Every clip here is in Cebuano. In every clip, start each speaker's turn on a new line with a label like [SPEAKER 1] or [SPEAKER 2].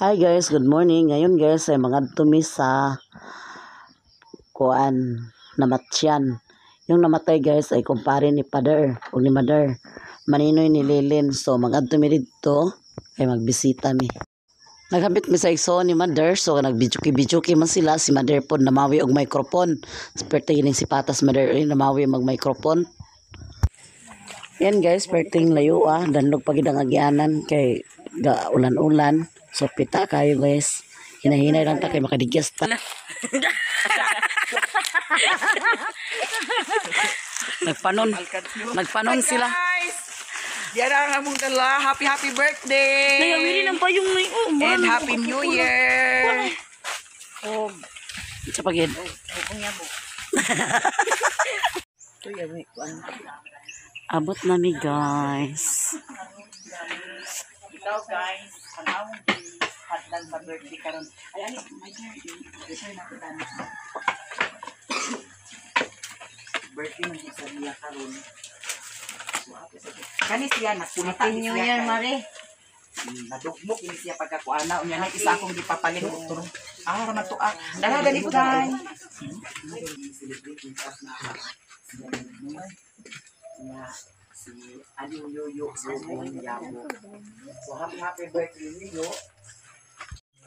[SPEAKER 1] Hi guys, good morning. Ngayon guys ay mangadto mi sa kuan, namatyan. Yung namatay guys ay kumpare ni Father o ni Mother. Maninoy ni Lilin. So mangadto mi didto kay magbisita mi. Naghapit mi sa igsoon ni Mother, so nagbijuki-bijuki man sila. Si Mother pod namawi og microphone. Perti gining si patas Mother ay namawi mag microphone. Yan guys, perting layo ah, danlog pa gid ang agianan kay ga ulan-ulan. So pita kayo guys. Hinahinay lang ta kay makadigyas ta. Nagpanon. Nagpanon sila.
[SPEAKER 2] Guys! Diyan ang among dala. Happy, happy birthday!
[SPEAKER 3] Nayawiri ng payong na yun.
[SPEAKER 2] And happy New Year!
[SPEAKER 1] Sa pagid. Abot na mi guys.
[SPEAKER 2] Ikaw guys, ang among hadlan sa birthday karon. Ay, ano, my dear, i-share na kita. Birthday man sa niya karon. So, happy sa Kani siya napunta
[SPEAKER 3] Happy New Year, Mare.
[SPEAKER 2] Nadugmok ini siya pagkakuana unya na isa akong gipapalit og Ah, raman to ah. Dala dali ko day. Si Aling Yoyo Yobong Yabo. So happy happy birthday Yoyo.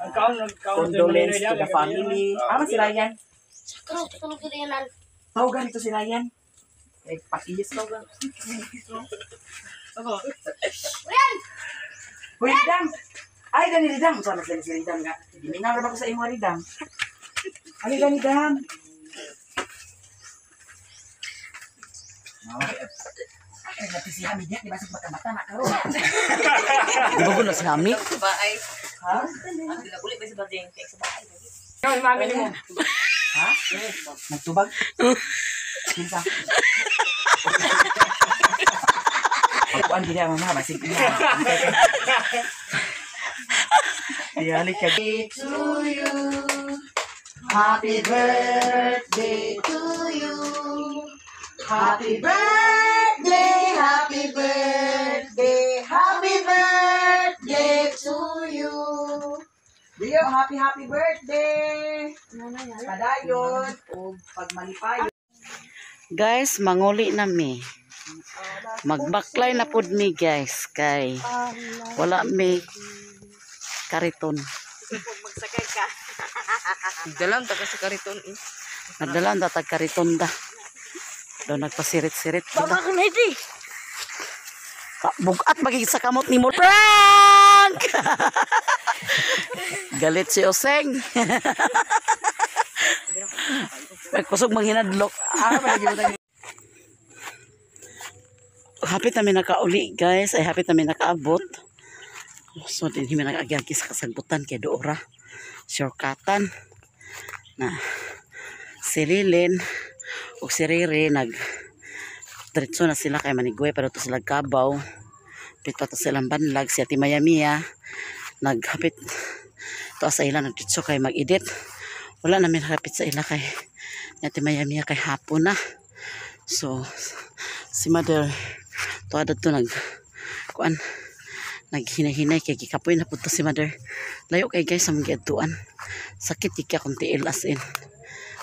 [SPEAKER 2] Condolence to the family. Ah, si Ryan. Tawagan ito si Ryan. Eh, pakiyas tawagan. Hoy, Ridam! Ay, dani Ridam! Saan mas dani si Ridam nga? Gimingaw ra ba ko sa imo, Ridam? Ay, dani Ridam! Ay, nati si Hamid niya, di ba sa mata-mata na karon?
[SPEAKER 1] Di ba gulo si Hami?
[SPEAKER 2] Ha? Ha? Nagtubag? Kinsa? Pagkuan dili ang mama, basig niya. Diyali ka. To you. Happy birthday to you. Happy birthday, happy birthday, happy birthday to you. Leo, happy happy birthday. Padayon o pagmalipayon.
[SPEAKER 1] Guys, manguli na mi. Magbaklay na pud mi guys kay wala mi kariton.
[SPEAKER 3] Dalam ta ka sa kariton eh.
[SPEAKER 1] Nagdala ang datag kariton da. Daw nagpasirit-sirit sila.
[SPEAKER 3] Baba ka na iti.
[SPEAKER 1] Bugat magiging sa kamot ni mo. Prank! Galit si Oseng. Nagkusog manghinadlok.
[SPEAKER 2] Ah, palagi mo tayo.
[SPEAKER 1] Hapit namin nakauli guys. Ay hapit namin nakaabot. So din mi nakagyagi sa kasagbutan kay Dora. Shortcutan na si Lilin o si Riri nag diretso na sila kay Manigwe pero to sila kabaw. Pit pa to silang banlag si Ate Maya Mia naghapit to sa ila nagdiretso kay mag-edit. Wala namin hapit sa ila kay ni Ate Maya Mia kay hapon na. So si Mother to adto nag kuan naghinahinay kay gikapoy na pud to si Mother. Layo kay guys sa mga giadtuan. Sakit gid kay akong tiil as in.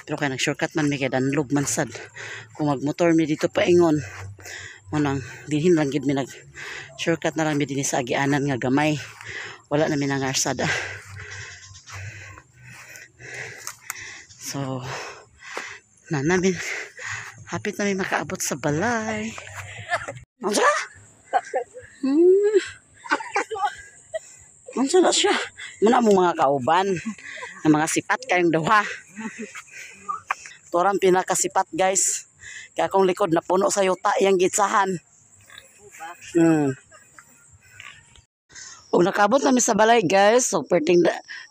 [SPEAKER 1] Pero kay nag shortcut man mi kay danlog man sad. Kung magmotor mi dito paingon mo nang dinhin lang gid mi nag shortcut na lang mi dinhi sa agianan nga gamay. Wala na mi nangarsada. So na namin hapit na mi makaabot sa balay. Unsa? Unsa na siya? Muna mo mga kauban ng mga sipat kayong duha. Torang pinakasipat guys. Kaya akong likod na puno sa yuta yang gitsahan. Ug nakabot nami sa balay guys. So perting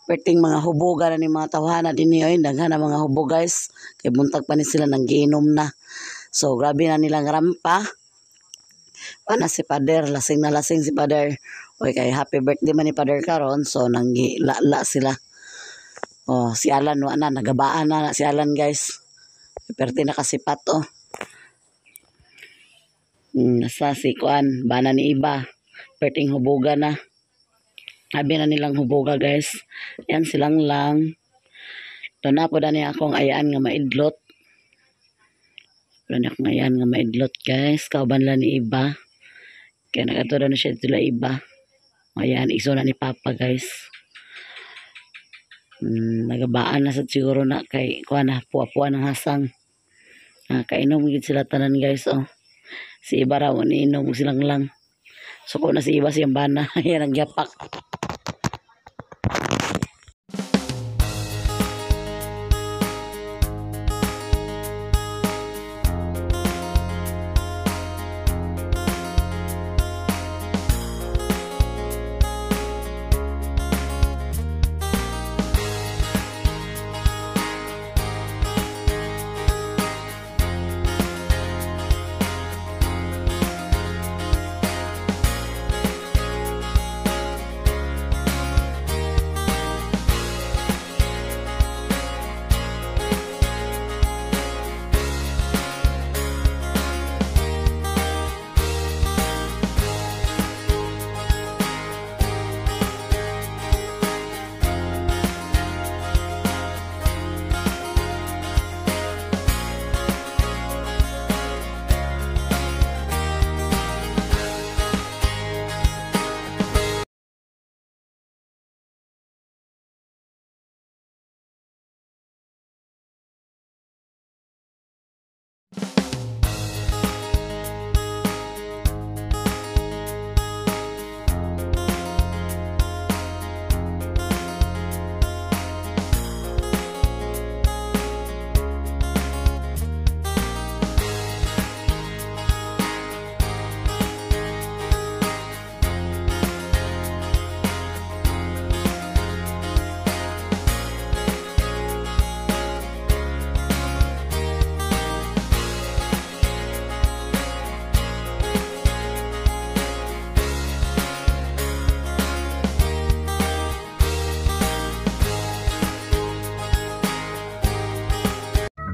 [SPEAKER 1] perting mga huboga na ni mga tawhana dinhi oy, daghan na mga hubo guys. Kay buntag pa ni sila nang giinom na. So grabe na nilang rampa. Pana si Pader, lasing na lasing si Pader. Oy kay happy birthday man ni Pader karon, so nanggilala sila. Oh, si Alan wa na nagabaan na, na si Alan guys. Perti nakasipat oh. Nasa si kuan, bana ni iba. Perting huboga na. Abi na nilang huboga, guys. Yan silang lang. Doon na po dani akong ayaan nga maidlot. Doon akong ayaan nga maidlot, guys. Kauban lang ni iba. Kaya nakaturo na siya dito iba. Ayan, iso na ni Papa, guys. Nagabaan na sa siguro na kay kuha na puwa-puwa ng hasang. Kainom gid sila tanan, guys, oh. Si iba raw iniinom silang lang. Suko na si iba siyang bana. Yan ang yapak.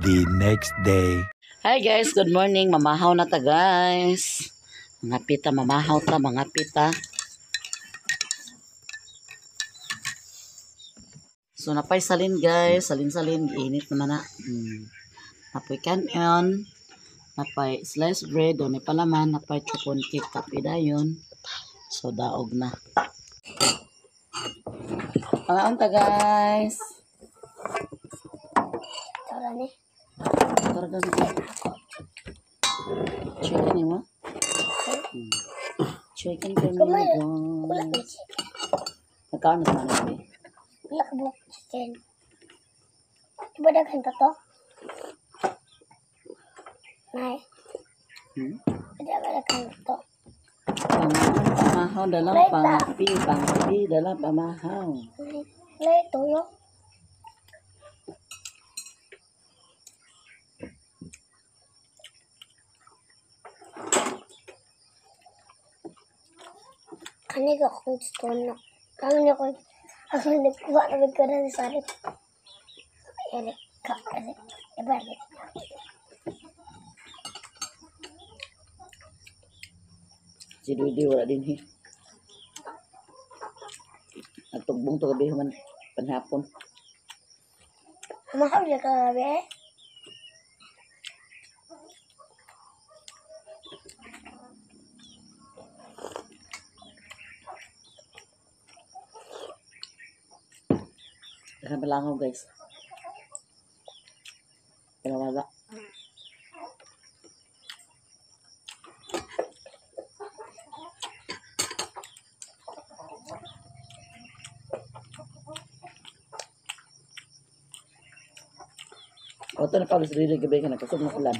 [SPEAKER 4] The next day.
[SPEAKER 1] Hi guys, good morning. Mamahaw na ta, guys. Mga pita, mamahaw ta, mga pita. So napay salin, guys, salin-salin, giinit naman na. Napoy kanon, napay sliced bread, doon may palaman, napay chupon cake, kape dayon. So daog na. Pangaon ta, guys.
[SPEAKER 5] Tara ni.
[SPEAKER 1] Tara daw na. Chicken mo? Chicken for me.
[SPEAKER 5] Wala
[SPEAKER 1] Guys.
[SPEAKER 5] may chicken.
[SPEAKER 1] Nagkaon na sa mga eh.
[SPEAKER 5] Wala ka buhok chicken. Di ba daghan pa to? Nay, di ba daghan pa to?
[SPEAKER 1] Pamahaw, pamahaw, dalang
[SPEAKER 5] Later.
[SPEAKER 1] pangapi, pangapi, dalang pamahaw.
[SPEAKER 5] Nay, tuyo. Kani ko akong gusto na. Kani ko ako nagkuha na nagkuha sa rep. Eric ka, Eric. Iba, Eric.
[SPEAKER 1] Si Dudi wala din eh. Nagtugbong to gabi man panhapon.
[SPEAKER 5] Mahal na kagabi eh.
[SPEAKER 1] Daghang balangaw, guys. Pero wala. O, ito na pala sa dili gabi ka nagkusog na ulan.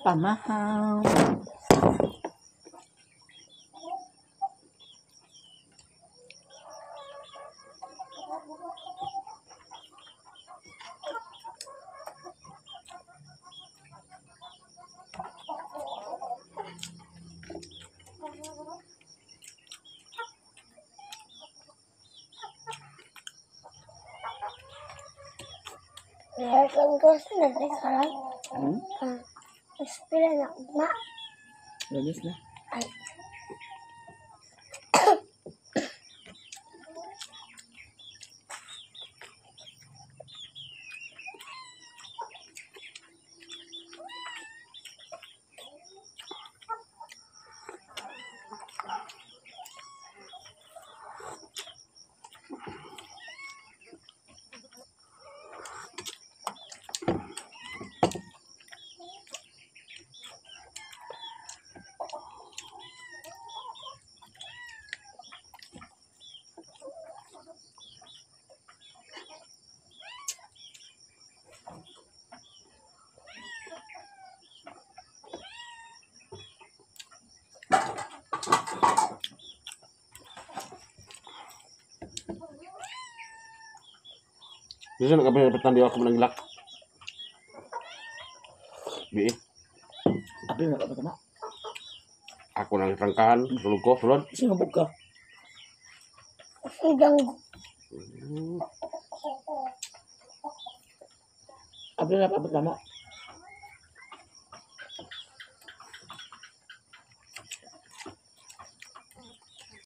[SPEAKER 1] Pamahaw.
[SPEAKER 5] Meron ko sa nagkaroon.
[SPEAKER 2] Hmm?
[SPEAKER 5] Ah, pila na ma.
[SPEAKER 2] Lunes na.
[SPEAKER 5] Ay.
[SPEAKER 6] Bisa nak kapit dapat tandi ako manang ilak. Bi,
[SPEAKER 2] Apil na ka ba tama?
[SPEAKER 6] ako nang rangkahan, sulod ko, sulod.
[SPEAKER 2] Sino ka?
[SPEAKER 5] Hanggang
[SPEAKER 2] Apil na pa ba tama?